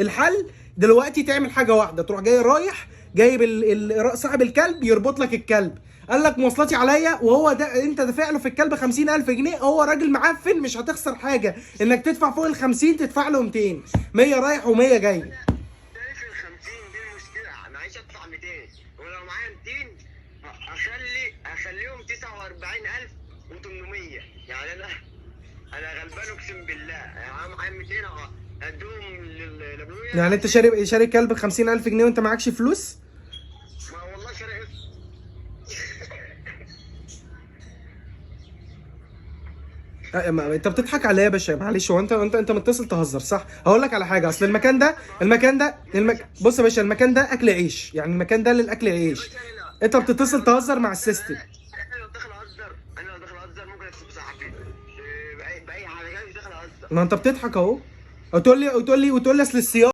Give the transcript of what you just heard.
الحل دلوقتي تعمل حاجة واحده، تروح جاي رايح جايب صاحب الكلب يربط لك الكلب، قال لك مواصلاتي عليا، وهو ده انت دافع له في الكلب 50000 جنيه، هو راجل معفن مش هتخسر حاجة، انك تدفع فوق ال 50 تدفع له 200، 100 رايح و100 جاي. شايف ال 50 دي المشكلة، انا عايز ادفع 200، ولو معايا 200 اخليهم 49800. يعني انا غلبان اقسم بالله، يعني انا معايا 200 اديهم لابويا. يعني انت شاري كلب ب 50000 جنيه وانت معكش فلوس؟ ما والله شاري. انت بتضحك عليا يا باشا، معلش، هو انت متصل تهزر صح؟ هقول لك على حاجه، اصل المكان ده بص يا باشا، المكان ده اكل عيش، يعني المكان ده للاكل عيش، انت بتتصل تهزر مع ال system. انا لو داخل اهزر، انا لو داخل اهزر ممكن اكسب صاحبي باي حاجه، انا مش داخل اهزر. ما انت بتضحك اهو، وتقول لي اصل الصيانة.